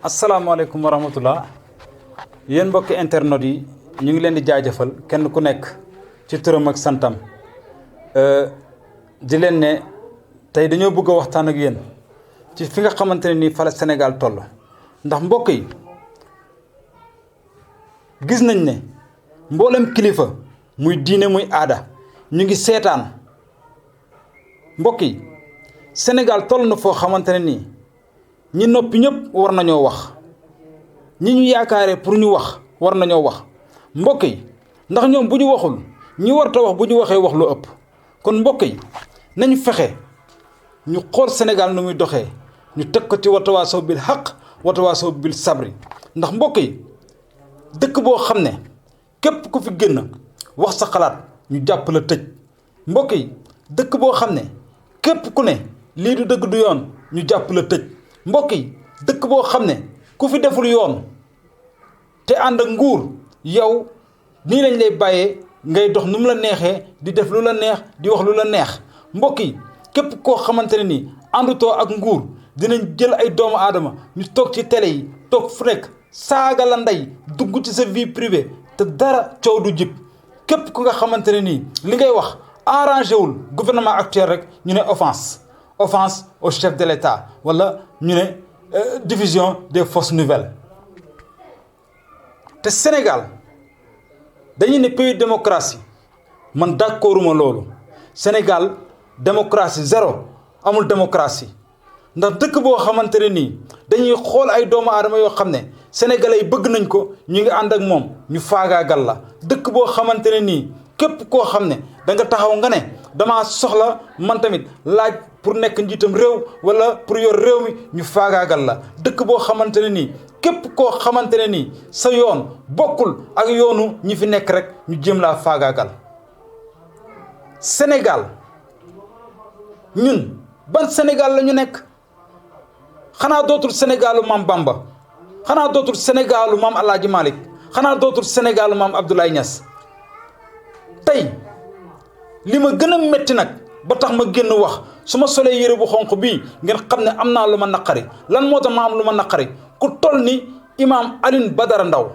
asalaamaaleykum wa rahmatullah yéen mbokki internet yi ñu ngi leen di jaajëfal kenn ku nekk ci turam ak santam di leen ne tey dañoo bëgg a waxtaan ak yéen ci fi nga xamante ne nii fa la Sénégal toll ndax mbokk yi gis nañ ne mboolem kilifa muy diine muy aada ñu ngi seetaan mbokk yi Sénégal toll na foo xamante ne nii ñi noppi ñëpp war nañoo wax ñi ñu yaakaare pour ñu wax war nañoo wax mbokk yi ndax ñoom bu ñu waxul ñi warta wax bu ñu waxee wax lu ëpp kon mbokk yi nañu fexe ñu xool Sénégal nu muy doxee ñu teg ko ci watawaasaw bil xaq watawaasaw bil sabri ndax mbokk yi dëkk boo xam ne képp ku fi génn wax sa xalaat ñu jàpp la tëj mbokk yi dëkk boo xam ne képp ku ne lii du dëgg du yoon ñu jàpp la tëj mbokk yi dëkk boo xam ne ku fi deful yoon te ànd ak nguur yow nii lañ lay bàyyee ngay dox nu mu la neexee di def lu la neex di wax lu la neex mbokk yi képp koo xamante ne ni àndutoo ak nguur dinañ jël ay doomu aadama ñu toog ci télé yi toog fu nekk saaga la ndey dugg ci sa vie privée te dara coow du jib képp ku nga xamante ne nii li ngay wax arrangé wul gouvernement actuel rek ñu ne offense au chef de l'État wala ñu ne diffusion des fausses nouvelles te Sénégal dañu ne pays démocratie man d'accorduma loolu Sénégal démocratie zéro amul démocratie ndax dëkk boo xamante ne nii dañuy xool ay doomu aadama yoo xam ne sénégalais yi bëgg nañ ko ñu ngi ànd ak moom ñu faagaagal la dëkk boo xamante ne nii képp koo xam ne da nga taxaw nga ne damaa soxla man tamit laaj pour nekk njiitam réew wala pour yor réew mi ñu faagaagal la dëkk boo xamante ne nii képp koo xamante ne nii sa yoon bokkul ak yoonu ñi fi nekk rek ñu jéem laa faagaagal Sénégal ñun ban Sénégal la ñu nekk xanaa dootul Sénégalu maam Bamba xanaa dootul Sénégalu maam El Hadj Malick xanaa dootul Sénégalu maam Abdoulaye Niass tey li ma gën a métti nag ba tax ma génn wax su ma solee yére bu xonq bii ngeen xam ne am naa lu ma naqari lan moo tax ma am lu ma naqari ku toll ni imaam Alioune Badara Ndao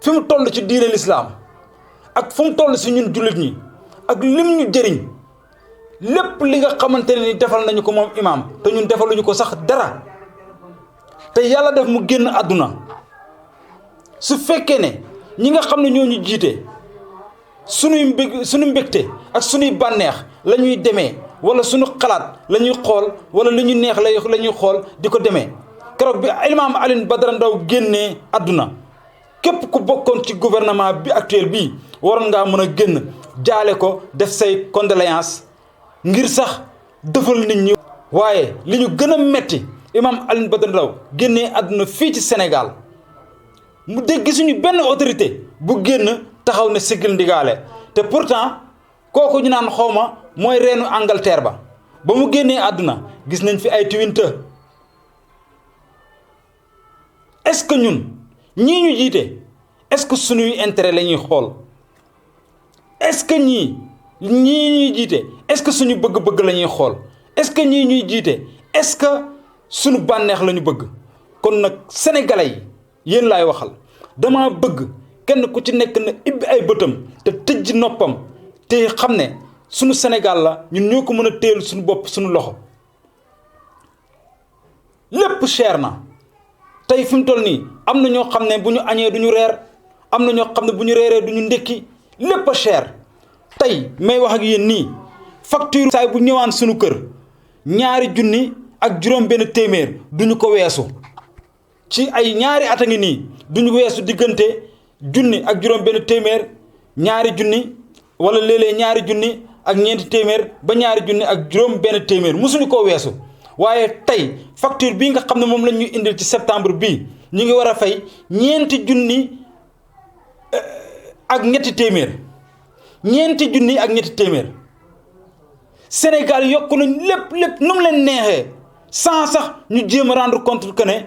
fi mu toll ci diine lislaam ak fu mu toll si ñun jullit ñi ak lim ñu jëriñ lépp li nga xamante ne ni defal nañu ko moom imaam te ñun defaluñu ko sax dara te yàlla def mu génn àdduna su fekkee ne ñi nga xam ne ñoo ñu jiite suñu mbégte ak suñuy bànneex la ñuy demee wala suñu xalaat la ñuy xool wala lu ñu neex la ñuy xool di ko demee keroog bi imaam Alioune Badara Ndao génnee àdduna képp ku bokkoon ci gouvernement bi actuel bii waroon ngaa mën a génn jaale ko def say condoléances ngir sax defal nit ñi. waaye li ñu gën a metti imaam Alioune Badara Ndao génnee àdduna fii ci Sénégal mu dégg suñu benn autorité bu génn taxaw ne siggil ndigaale te pourtant kooku ñu naan xawma mooy reenu Angleterre ba mu génnee àdduna gis nañ fi ay tiwinte est-ce que ñun ñii ñu jiite est-ce que suñuy intérêt la ñuy xool est-ce que ñii ñuy jiite est-ce que suñu bëgg-bëgg la ñuy xool est-ce que ñii ñuy jiite est-ce que suñu bànneex la ñu bëgg kon nag sénégalais yi yéen laay waxal dama bëgg kenn ku ci nekk na ibbi ay bëtam te tëj noppam te xam ne suñu Sénégal la ñun ñoo ko mën a téel suñu bopp suñu loxo lépp cher na tey fi mu toll nii am na ñoo xam ne bu ñu añee du ñu reer am na ñoo xam ne bu ñu reeree du ñu ndékki lépp a cher tey may wax ak yéen nii facture saay bu ñëwaan suñu kër 2 junni ak juróom benn téeméer duñu ko weesu ci ay ñaari at a ngi nii duñu weesu diggante junni ak juróom benn téeméer 2 junni wala léeg-léeg 2 junni ak ñeenti téeméer ba 2 junni ak juróom benn téeméer mosuñu koo weesu waaye tey facture bii nga xam ne moom lañ ñu indil ci septembre bii ñu ngi war a fay 4 junni ak ñetti téeméer 4 junni ak ñetti téeméer Sénégal yokku nañ lépp nu mu leen neexee sans sax ñu jéem a rendre compte que ne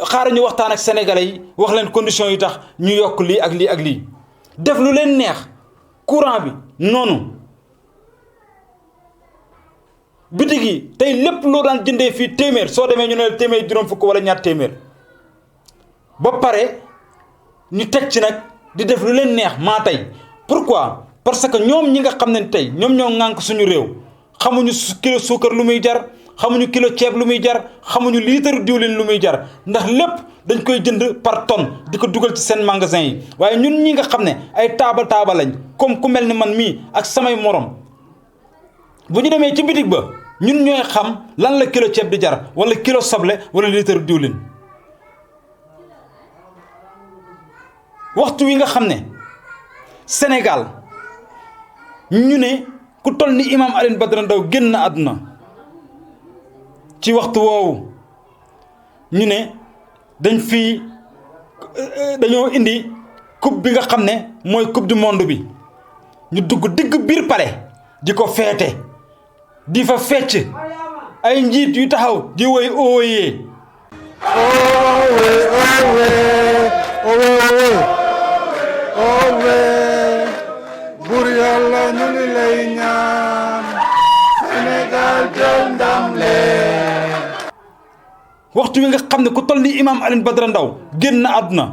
xaaral ñu waxtaan ak sénégalais yi wax leen conditions yi tax ñu yokk lii ak lii ak lii def lu leen neex courant bi noonu bitig yi tey lépp loo daan jëndee fii téeméer soo demee ñu ne la téeméer juróom fukk wala ñaar téeméer ba pare ñu teg ci nag di def lu leen neex maa tey pourquoi parce que ñoom ñi nga xam ne tey ñoom ñoo ŋànk suñu réew xamuñu kilo suukar lu muy jar xamuñu kilo ceeb lu muy jar xamuñu litre diwlin lu muy jar ndax lépp dañ koy jënd par tonne di ko dugal ci seen magasin yi waaye ñun ñi nga xam ne ay taaba lañ comme ku mel ni man mii ak samay morom bu ñu demee ci bitig ba ñun ñooy xam lan la kilo ceeb di jar wala kilo soble wala litre diwlin waxtu wi nga xam ne Sénégal ñu ne ku toll ni imam Alioune Badara Ndao génn na àdduna ci waxtu woowu ñu ne dañoo indi coupe bi nga xam ne mooy coupe du monde bi ñu dugg digg biir palais di ko feete di fa fecc ay njiit yu taxaw di woy ooyee bur yàlla ñu ngi lay ñaan Sénégal jël ndam lee waxtu wi nga xam ne ku toll ni imam Alioune Badara Ndao génn na àdduna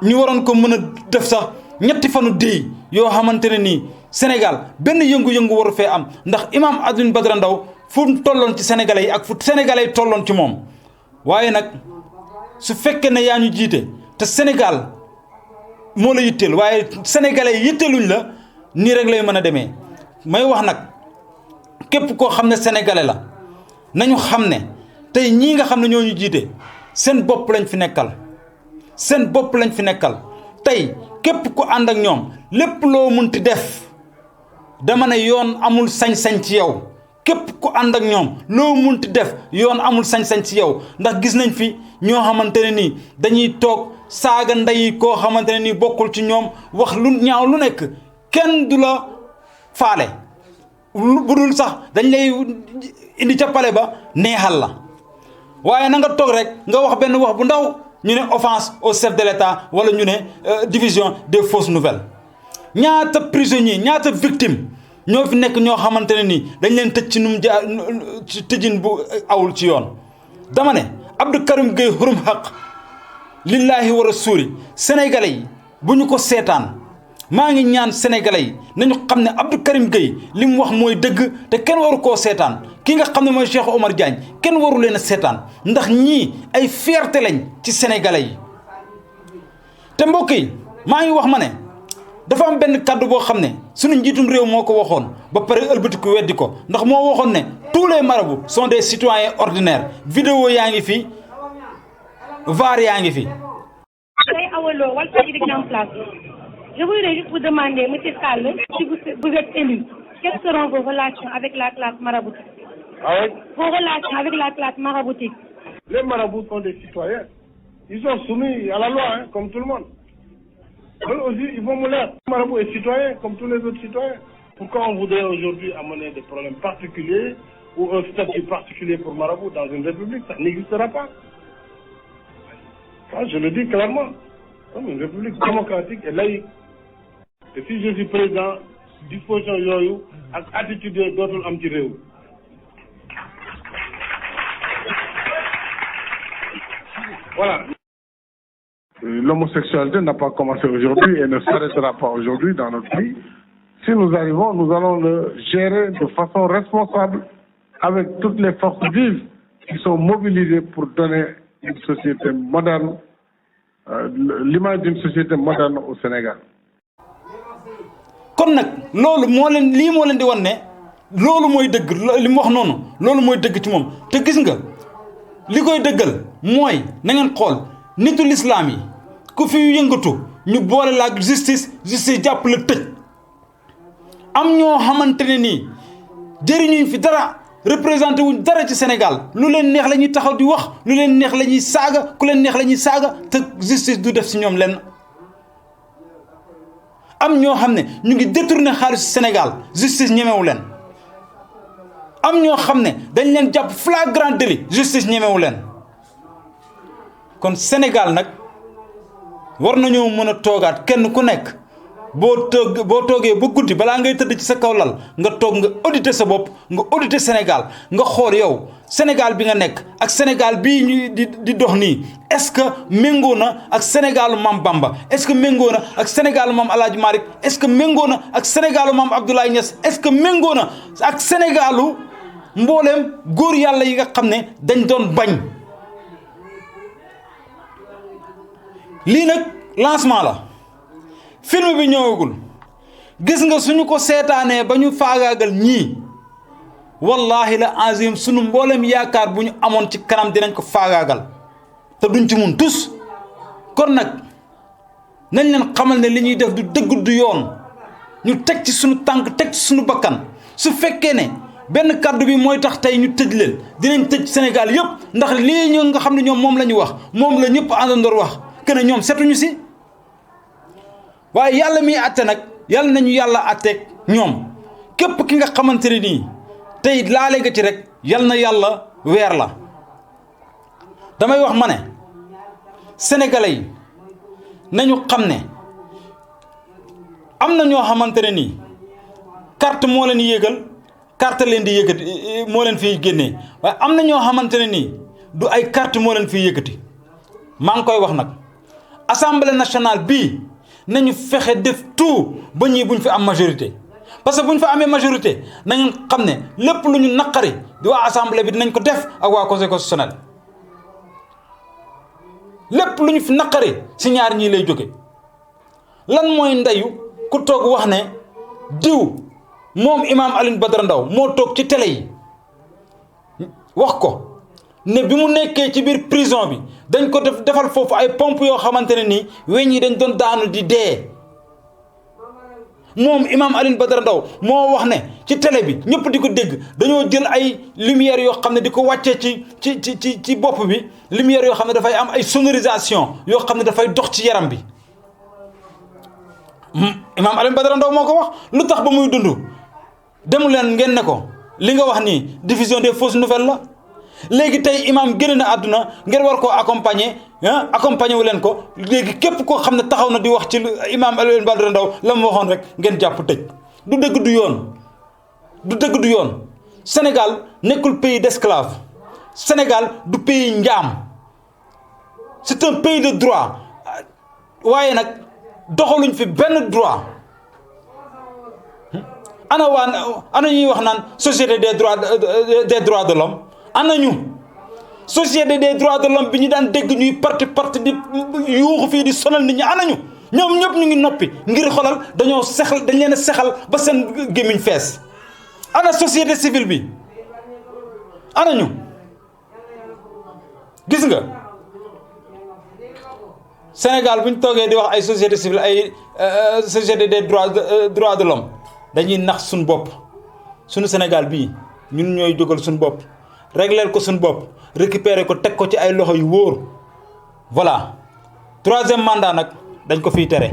ñu waroon ko mën a def sax ñetti fanu déy yoo xamante ne nii Sénégal benn yëngu-yëngu waru fee am ndax imam Alioune Badara Ndao fu mu tolloon ci sénégalais yi ak fu sénégalais yi tolloon ci moom waaye nag su fekkee ne yaa ñu jiite te Sénégal moo la yitteel waaye sénégalais yi yitteeluñ la nii rek lay mën a demee may wax nag képp koo xam ne sénégalais la nañu xam ne tey ñii nga xam ne ñoo ñu jiite seen bopp lañ fi nekkal seen bopp lañ fi nekkal tey képp ku ànd ak ñoom lépp loo munti def dama ne yoon amul sañ-sañ ci yow képp ku ànd ak ñoom loo munti def yoon amul sañ-sañ ci yow ndax gis nañ fi ñoo xamante ne nii dañuy toog saaga ndey koo xamante ne nii bokkul ci ñoom wax lu ñaaw lu nekk kenn du la faale bu dul sax dañ lay indi ca pale ba neexal la waaye na nga toog rek nga wax benn wax bu ndaw ñu ne offense au chef de l'État wala ñu ne division des fausses nouvelles ñaata prisonnier ñaata victime ñoo fi nekk ñoo xamante ne nii dañ leen tëj ci num ja ci tëjin bu awul ci yoon dama ne Abdou Karim Gueye xurum xaq lillahi wa rasuuli sénégalais yi bu ñu ko seetaan maa ngi ñaan sénégalais yi nañu xam ne Abdou Karim Gueye li mu wax mooy dëgg te kenn waru koo seetaan ki nga xam ne mooy Cheikh Omar Diagne kenn waru leen a seetaan ndax ñii ay fierté lañ ci sénégalais yi te mbokk yi maa ngi wax ma ne dafa am benn kàddu boo xam ne sunu njiitum réew moo ko waxoon ba pare ëlbatiku weddi ko ndax moo waxoon ne tous les marabouts sont des citoyens ordinaires vidéo yaa ngi fi VAR yaa ngi fi. Je voudrais juste vous demander, M. Sall, si vous êtes élu, quelles seront vos relations avec la classe maraboutique? Vos relations avec la classe maraboutique? Les marabouts sont des citoyens. Ils sont soumis à la loi, hein, comme tout le monde. Eux aussi, ils vont mourir. Le marabout est citoyen, comme tous les autres citoyens. Pourquoi on voudrait aujourd'hui amener des problèmes particuliers ou un statut particulier pour marabout dans une république? Ça n'existera pas. Ça, je le dis clairement. Comme une république démocratique et laïque. Et si je suis président, disposition yoyu ak attitude dootul am ci réew. Voilà. L'homosexualité n'a pas commencé aujourd'hui et ne s'arrêtera pas aujourd'hui dans notre pays. Si nous arrivons, nous allons le gérer de façon responsable avec toutes les forces vives qui sont mobilisées pour donner une société moderne, l'image d'une société moderne au Sénégal. kon nag loolu moo leen lii moo leen di wan ne loolu mooy dëgg li mu wax noonu loolu mooy dëgg ci moom te gis nga li koy dëggal mooy na ngeen xool nitu lislaam yi ku fi yëngatu ñu boole la ak justice jàpp la tëj am ñoo xamante ne nii jëriñuñ fi dara représenté wuñ dara ci Sénégal lu leen neex la ñuy taxaw di wax lu leen neex la ñuy saaga ku leen neex la ñuy saaga te justice du def si ñoom lenn am ñoo xam ne ñu ngi détourné xaalisu Sénégal justice ñemewu leen am ñoo xam ne dañ leen jàpp flagrant délit justice ñemewu leen kon Sénégal nag war nañoo mën a toogaat kenn ku nekk boo toogee ba guddi balaa ngay tëdd ci sa kaw lal nga toog nga auditer sa bopp nga auditer Sénégal nga xool yow Sénégal bi nga nekk ak Sénégal bii ñu di dox nii est-ce que méngoo na ak Sénégalu Maam Bamba est-ce que méngoo na ak Sénégalu Maam El Hadj Malick est-ce que méngoo na ak Sénégalu Maam Abdoulaye Niass est-ce que méngoo na ak Sénégalu mbooleem góor yàlla yi nga xam ne dañ doon bañ lii nag lancement la film bi ñëwagul gis nga suñu ko seetaanee ba ñu faagaagal ñii wallahi la azim suñu mboolem yaakaar bu ñu amoon ci kanam dinañ ko faagaagal te duñ ci mun tus kon nag nañ leen xamal ne li ñuy def du dëgg du yoon ñu teg ci suñu tànk teg ci suñu bakkan su fekkee ne benn kàddu bi mooy tax tey ñu tëj leen dinañ tëj Sénégal yëpp ndax lii ñu nga xam ne ñoom moom la ñu wax moom la ñëpp àndandoor wax que ne ñoom setuñu si waaye yàlla miy àtte nag yàlla nañu yàlla àtteeg ñoom képp ki nga xamante ne nii tey laale nga ci rek yal na yàlla weer la damay wax ma ne sénégalais yi nañu xam ne am na ñoo xamante ne nii carte moo leen yéegal carte leen di yëkkati moo leen fiy génnee waaye am na ñoo xamante ne nii du ay carte moo leen fiy yëkkati maa ngi koy wax nag assemblée nationale bii nañu fexe def tout ba ñii buñ fi am majorité parce que buñ fa amee majorité nañu xam ne lépp lu ñu naqari di waa assemblée bi dinañ ko def ak waa conseil constitutionnel lépp lu ñu fi naqari si ñaar ñii lay jóge lan mooy ndeyu ku toog wax ne diw moom imam Alioune Badara Ndao moo toog ci télé yi wax ko ne bi mu nekkee ci biir prison bi dañ ko defal foofu ay pompe yoo xamante ne nii weñ yi dañ doon daanu di dee moom imam Alioune Badara Ndao moo wax ne ci télé bi ñëpp di ko dégg dañoo jël ay lumière yoo xam ne di ko wàccee ci bopp bi lumière yoo xam ne dafay am ay sonorisation yoo xam ne dafay dox ci yaram bi imam Alioune Badara Ndao moo ko wax lu tax ba muy dund demu leen ngeen ne ko li nga wax nii diffusion des fausses nouvelles la léegi tey imam génn na àdduna ngeen war koo accompagner accompagner wu leen ko léegi képp koo xam ne taxaw na di wax ci imam Alioune Badara Ndao la mu waxoon rek ngeen jàpp tëj du dëgg du yoon du dëgg du yoon Sénégal nekkul pays d'esclave Sénégal du pays njaam c'est un pays de droit waaye nag doxaluñ fi benn droit ana ñuy wax naan société des droits de l'homme ana ñu société des droits de l'homme bi ñu daan dégg ñuy parti di yuuxu fii di sonal nit ñi ana ñu ñoom ñëpp ñu ngi noppi ngir xolal dañoo sexal dañ leen a sexal ba seen gémmiñ fees ana société civile bi ana ñu gis nga Sénégal bu ñu toogee di wax ay société civile ay société des droits de l'homme dañuy nax suñu bopp suñu Sénégal bii ñun ñooy jógal suñu bopp régler ko suñu bopp récupérer ko teg ko ci ay loxo yu wóor voilà 3e mandat nag dañ ko fiy tere